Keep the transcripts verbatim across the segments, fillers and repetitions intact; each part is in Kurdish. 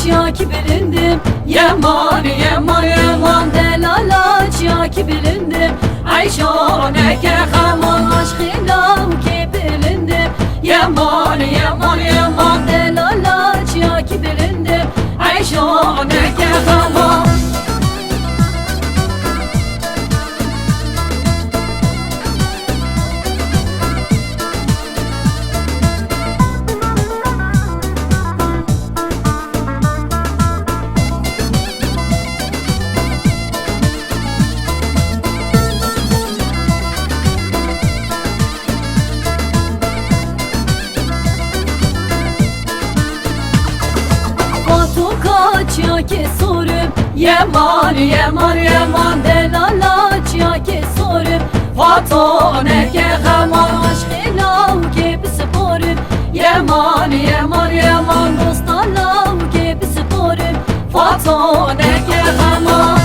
Çiyakî bilind im, yeman, yeman, yeman. Delala çiyakî bilind im, eyşaneke xeman. Aşqê lawikê bilind im, yeman, yeman, yeman. Delala çiyakî bilind im, eyşaneke xeman. Fatoka çiyakê sor im, yeman, yeman, yeman. Delala çiyakê sor im, fatoneke xeman. Aşqê lawikê bispor im, yeman, yeman, yeman. Dosta lawikê bispor im, fatoneke xeman.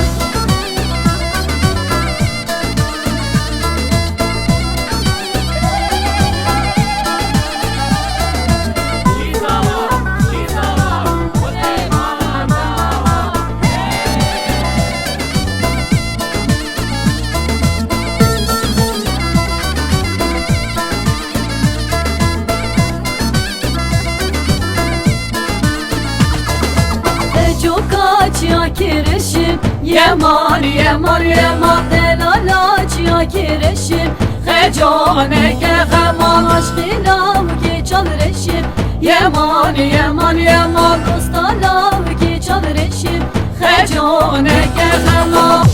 Xecoka çiyakê reş im, yeman, yeman, yeman. Delala çiyakê reş im, xecaneke xeman. Aşqê lawikê çal reş im, yeman, yeman, yeman. Dosta lawikê çal reş im, xecaneke xeman.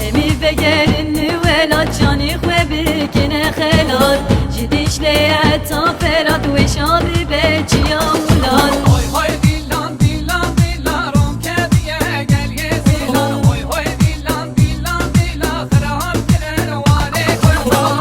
Em ê vegerin welat, canê xwe bikine xelat. Ji Dîcleyê heta Ferat, weşanî be çiya welat. Hoy hoy dîlan, dîlan, dîlan, ronke diye gel yê zîlan. Hoy hoy dîlan, dîlan, dîlan, xirab kirin warê kurdan.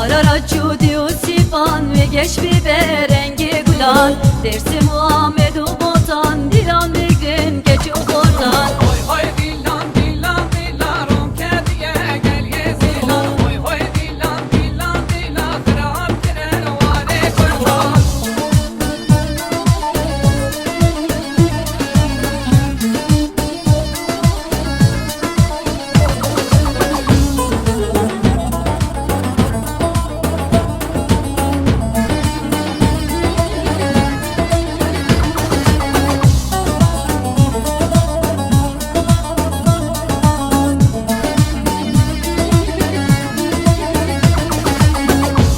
Ararat, Cûdî û Sîpan, wê geş bibe rengê gulan. Dêrsim û Amed û Botan, dîlan digrin keç û xortan. Hoy hoy dîlan, dîlan, dîlan, ronke diye gel yê zîlan. Hoy hoy dîlan, dîlan, dîlan, xirab kirin warê kurdan.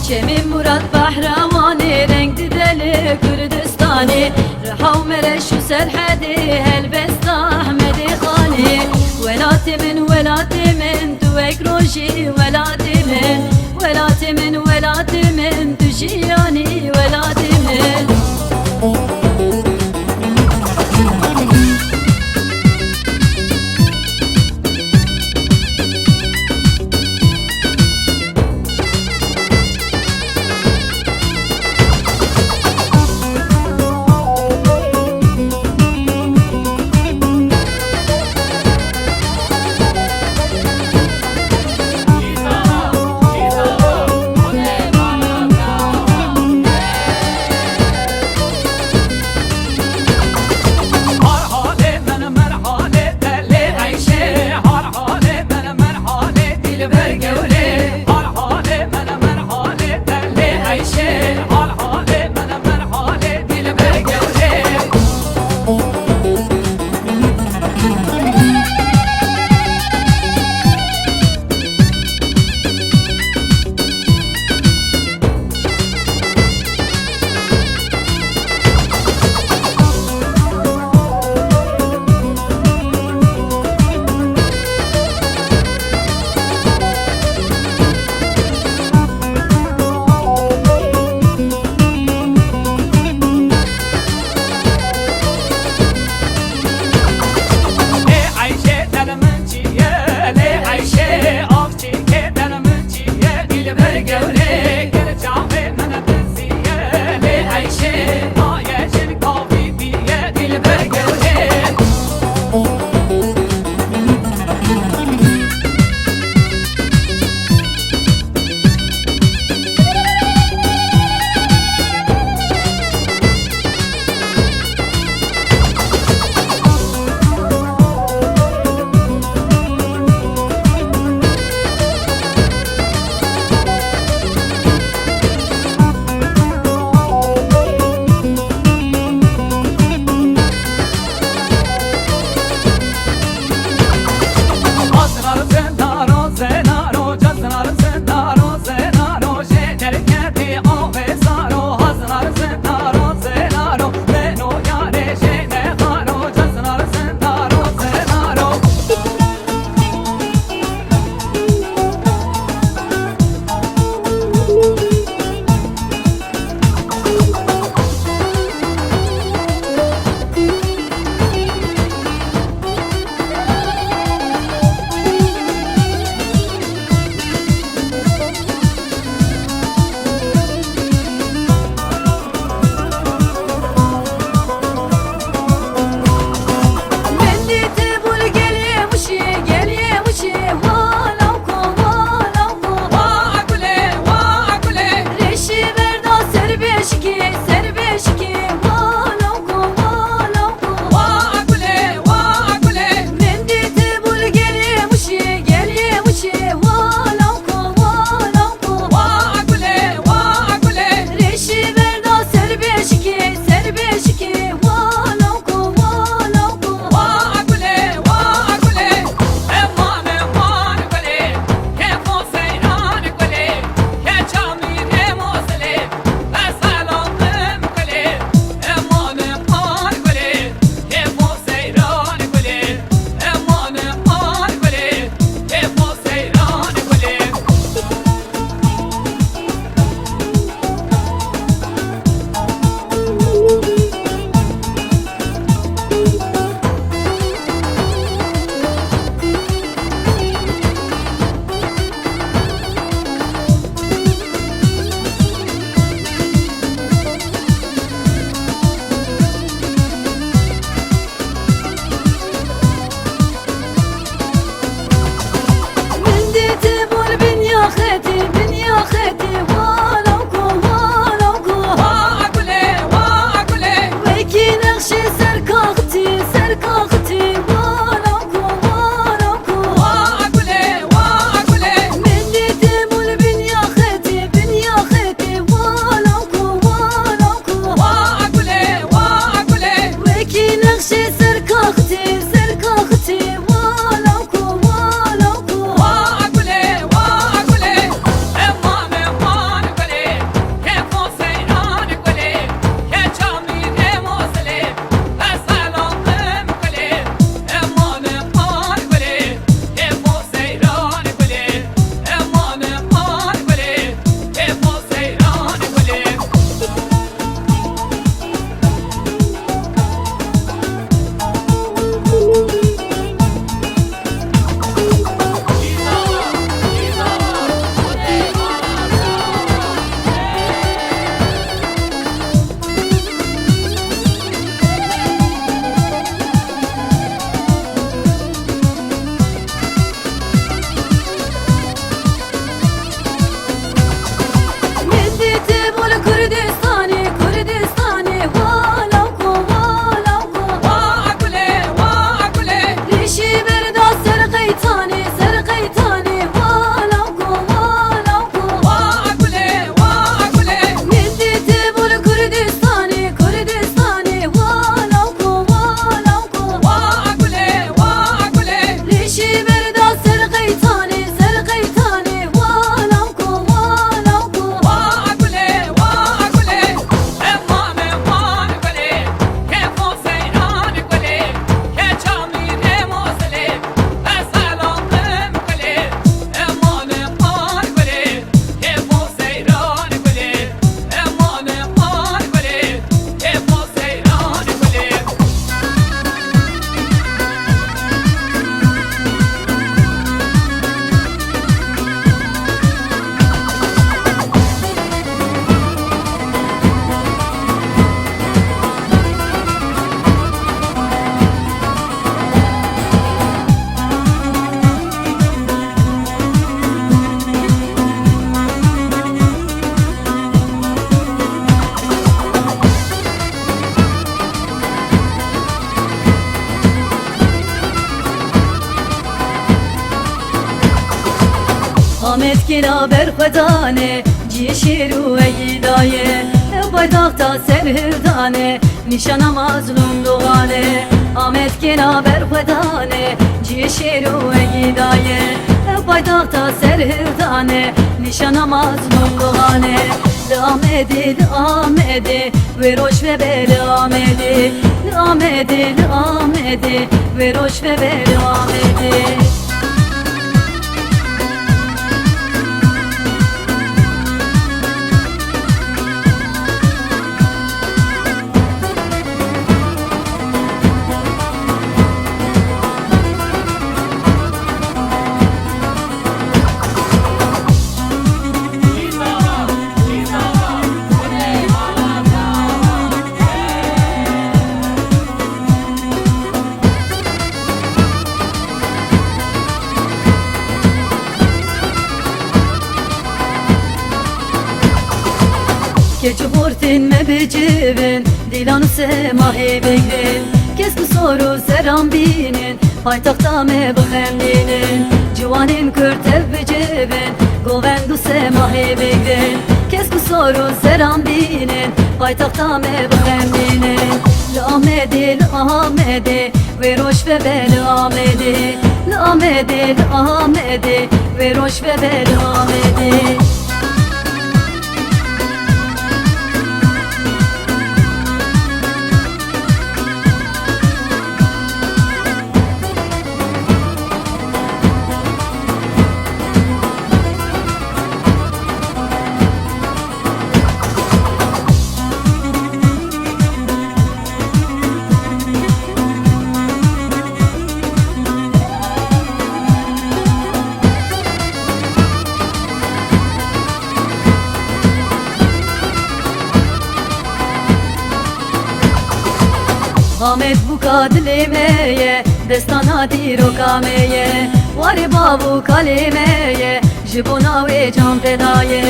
Çemê Murat Behrewanê, reng dide li Kurdistanê. Riha û Mereş û Serhedê, helbesta Ehmedê Xanê. Welatê min, welatê min, tu wek rojî welatê min. Welatê min, welatê min, tu jiyanî welatê min. Amed kêla berxwedane, ciyê şêr û egîdaye, ew paytaxta serhildane, nîşana mazlûm doğane. Amed kêla berxwedane, ciyê şêr û egîdaye, ew paytaxta serhildane, nîşana mazlûm doğane. Li Amedê, li Amedê, wê roj vebe li Amedê, li Amedê, li Amedê, wê roj vebe li Amedê. Keç û xortên me bicivin, dîlan û semahê bigrin. Kesk û sor û seran bînin, paytexta me bixemlînin. Ciwanên Kurd tev bicivin, govend û semahê bigrin. Kesk û sor û seran bînin, paytexta me bixemlînin. Li Amedê, li Amedê, wê roj vebe li Amedê. Li Amedê, li Amedê, wê roj vebe li Amedê. Amed bûka dilê me ye, destana dîroka me ye. Warê bav û kalê me ye, ji bona wê can feda ye.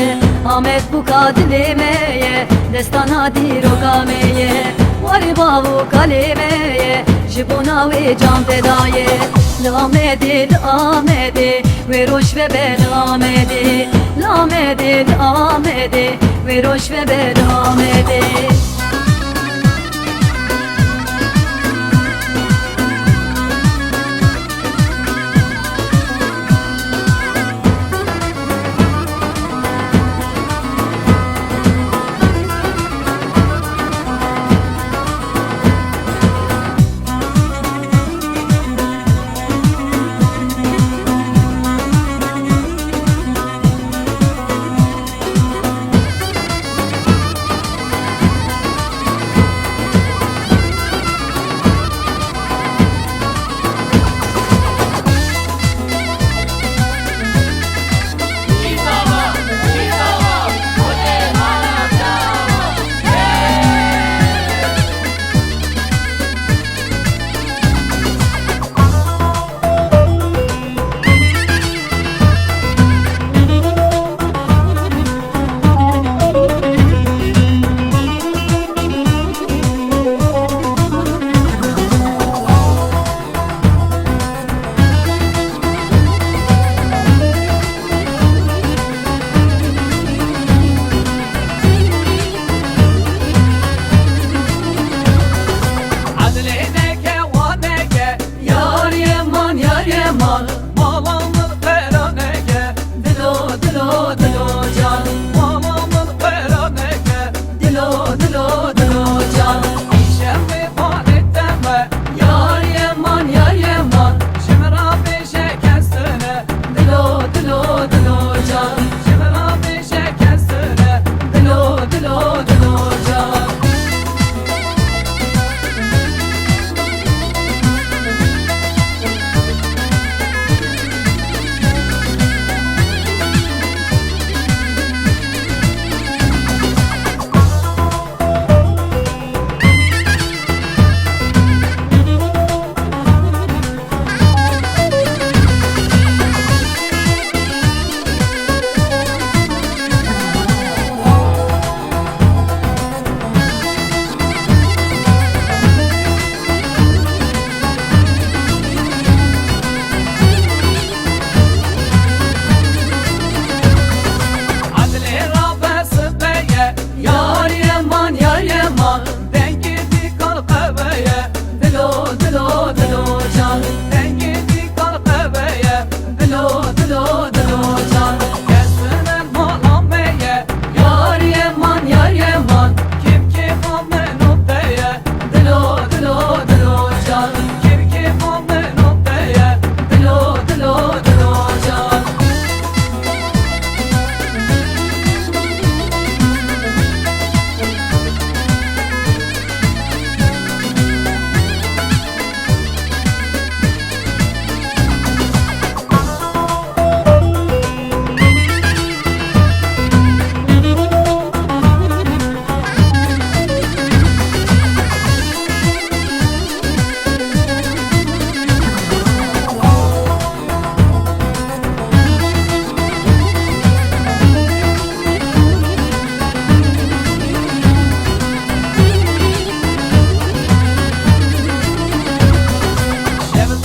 Amed bûka dilê me ye, destana dîroka me ye. Warê bav û kalê me ye, ji bona wê can feda ye. Li Amedê, li Amedê, wê roj vebe li Amedê. Li Amedê, li Amedê, wê roj vebe li Amedê.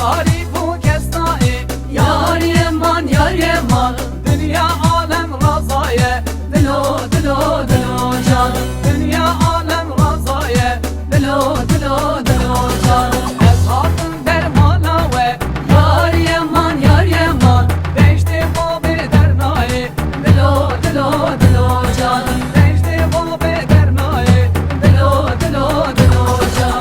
Yarî bû kes nayê, yariyê man, yariyê man. Dinya alem razaye, dilo, dilo, dilo can. Dinya alem razaye, dilo, dilo, dilo can. Ez hatim dermana we, yariyê man, yariyê man. Deştê babê dernayê, dilo, dilo, dilo can. Deştê babê dernayê, dilo, dilo, dilo can.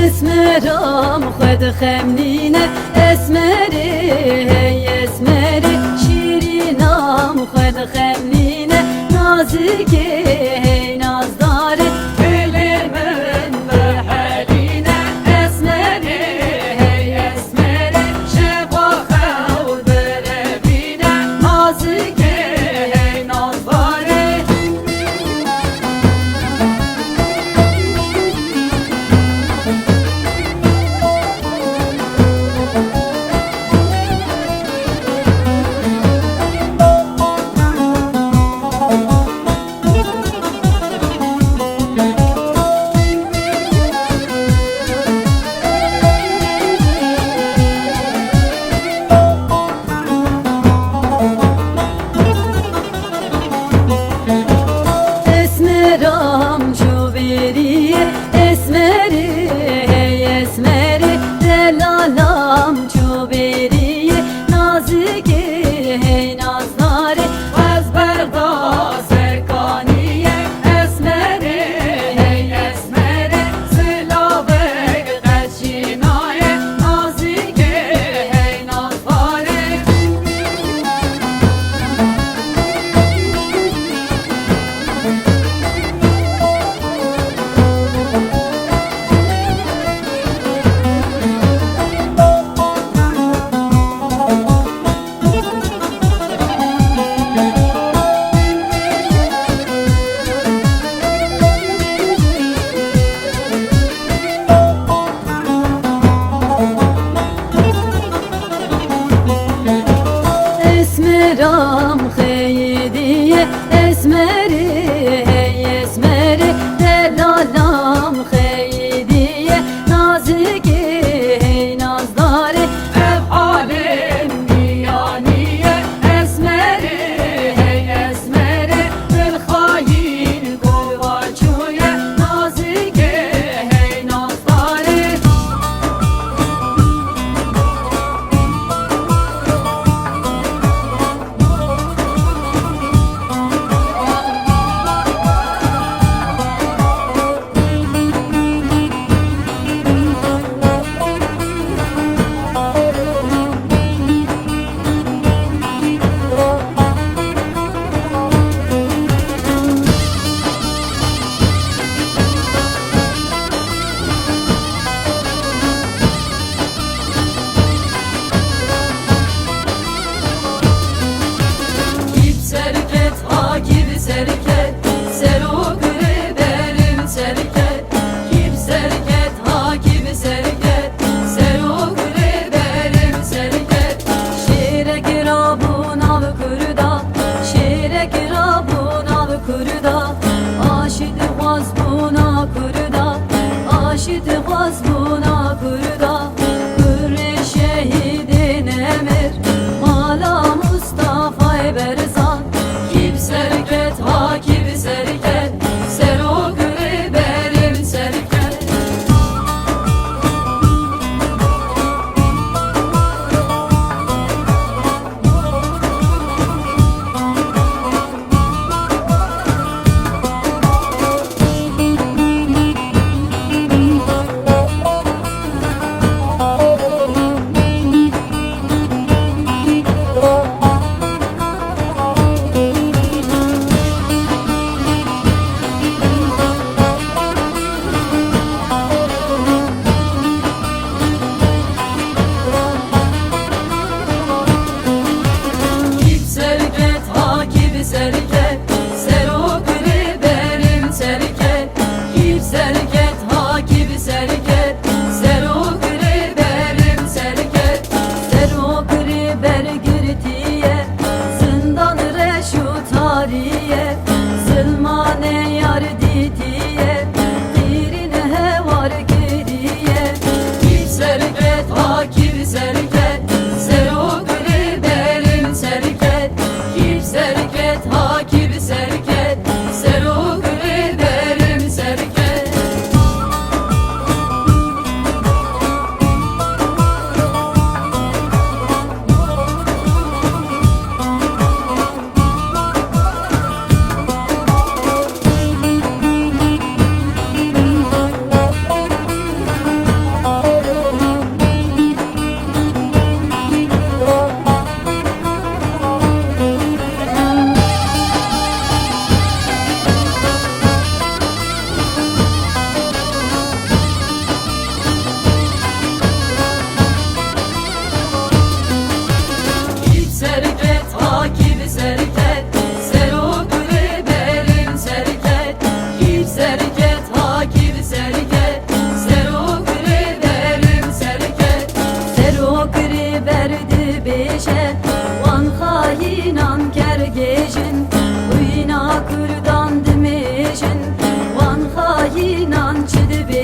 Esmeram xwe dixemnîne, esmerê, hey esmerê, şîrînam xwe dixemnîne, nazikê, hey nazdarê, dilê min dihelîne, esmerê, hey esmerê, şeva xew direvîne, nazikê, hey nazdarê.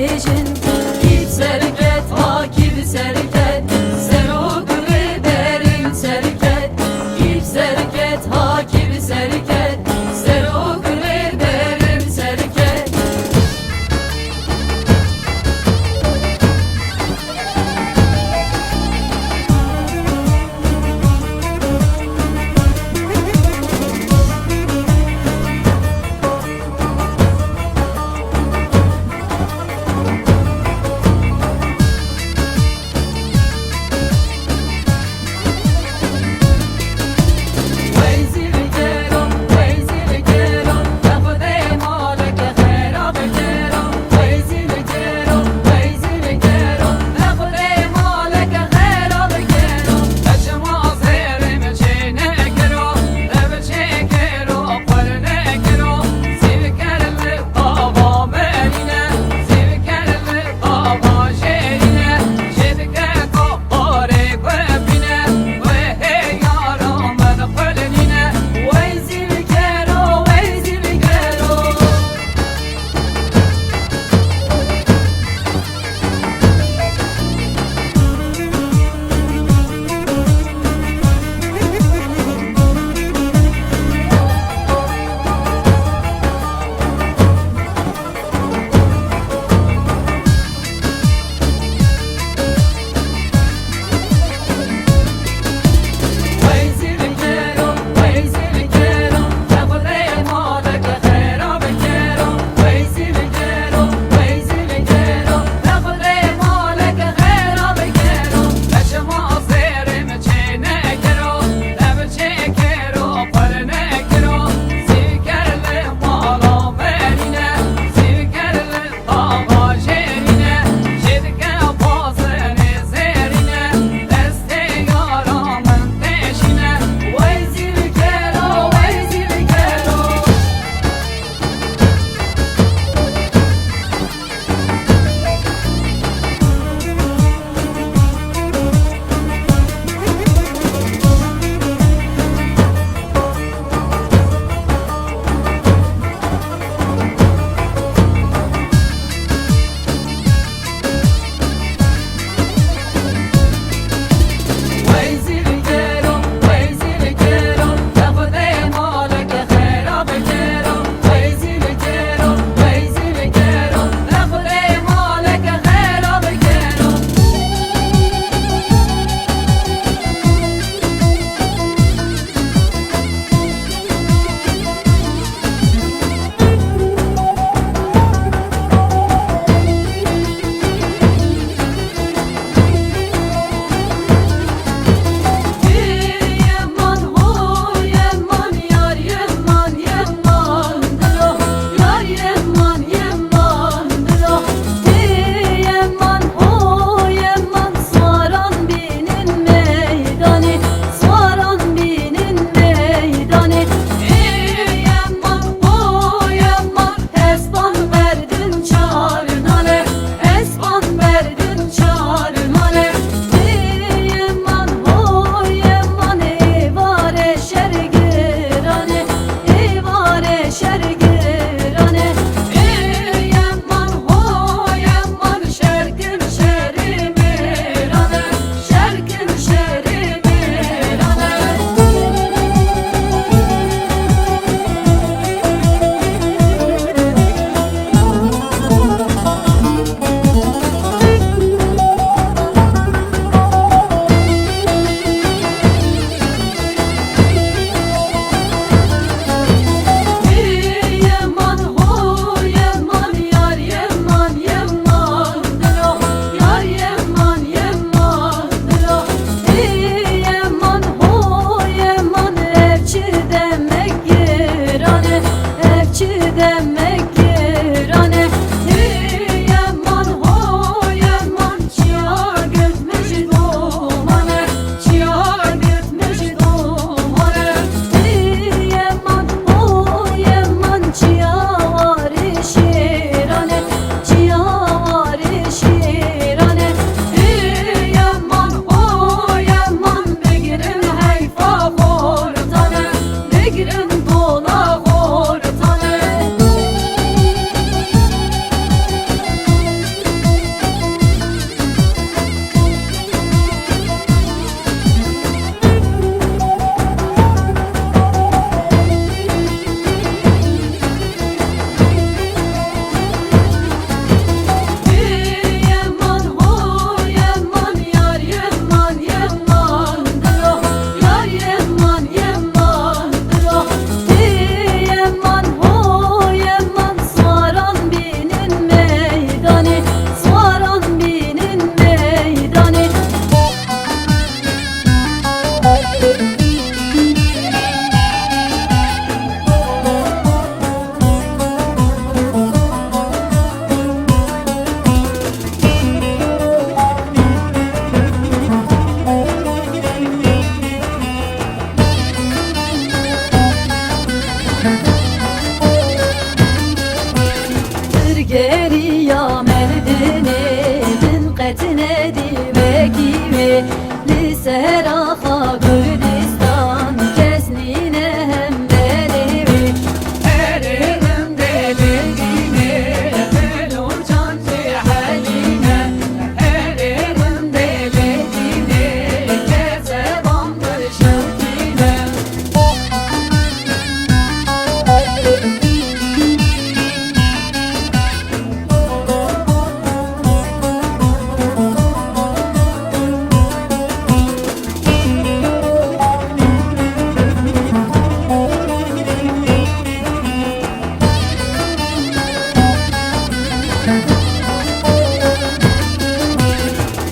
Bêjin, kî bi ser ket, ha kî bi ser ket, serok rêberim ser ket. Kî bi ser ket, ha kî bi ser ket, serok rêberim ser ket.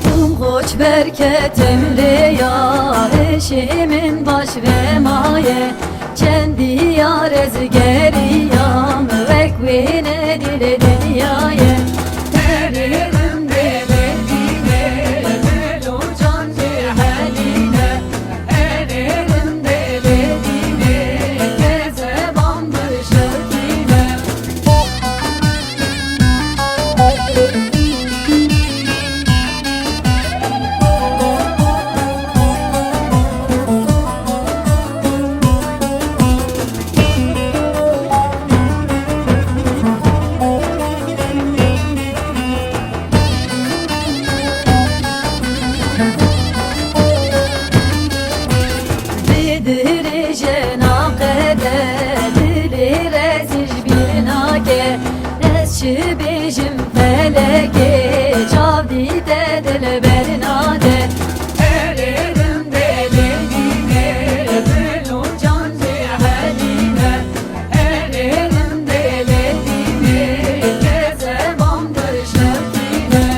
Tom xoç berketim rêya, eşê min baş ve maye. Çend diyar ez geriyam, wek wê ne dîlê dinyayê. Herêrim dêlê dînê, melocan jê helîne. Herêrim dêlê dînê, kezeban bi şewkîne. Bidirêje naqede, dilê rezî ji bîr nake. Ez çi bêjim felekê, çav dîte dilber nade. Herêrim dêlê dînê, dil û can jê helîne. Herêrim dêlê dînê, kezeban bi şewkîne.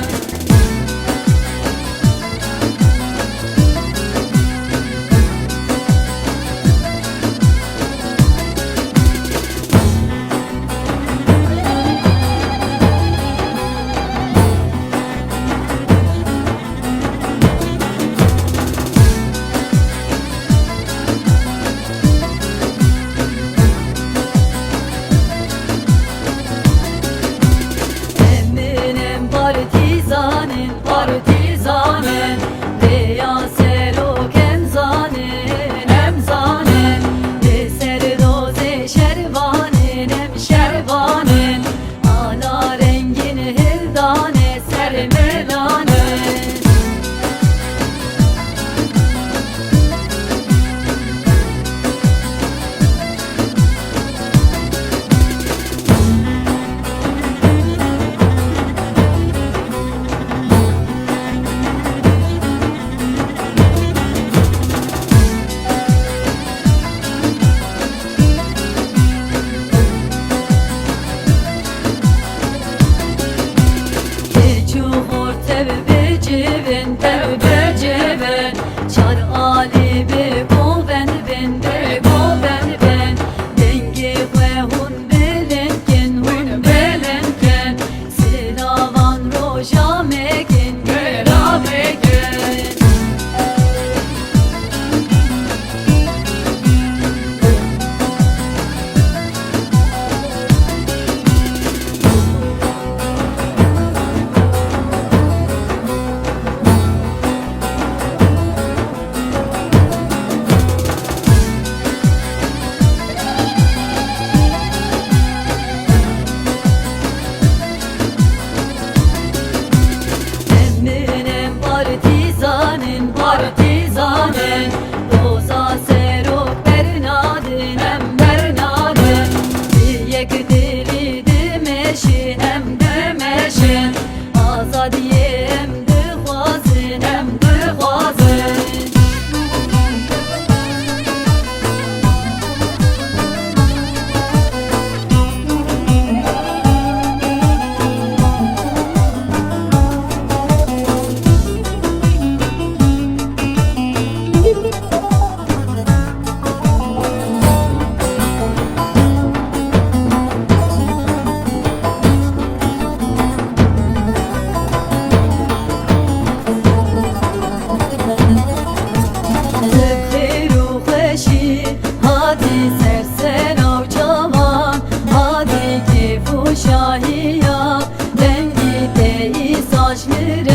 Em in, em partîzan in, partîzan in, rêya serok em zanin, em zanin, li ser dozê şervan in, em şervan in, ala rengîn hildanê ser milan in. Keçû xor tev bicivin, tev bicivin. Çar alî bi govend bin, bi govend bin. Dengê xwe hûn bilind kin, hûn bilind kin. Silavan roja me kin, gera me kin. Em in, em partîzan in, partîzan in. Doza serok bernadin, em bernadin. Bi yek dilî dimeşin, em dimeşin. Azadiyê em dixwazin, em dixwazin. Xêr û xweşî hatî ser sena û çavan, hatî kêf û şahiya, dengî te îsal ji min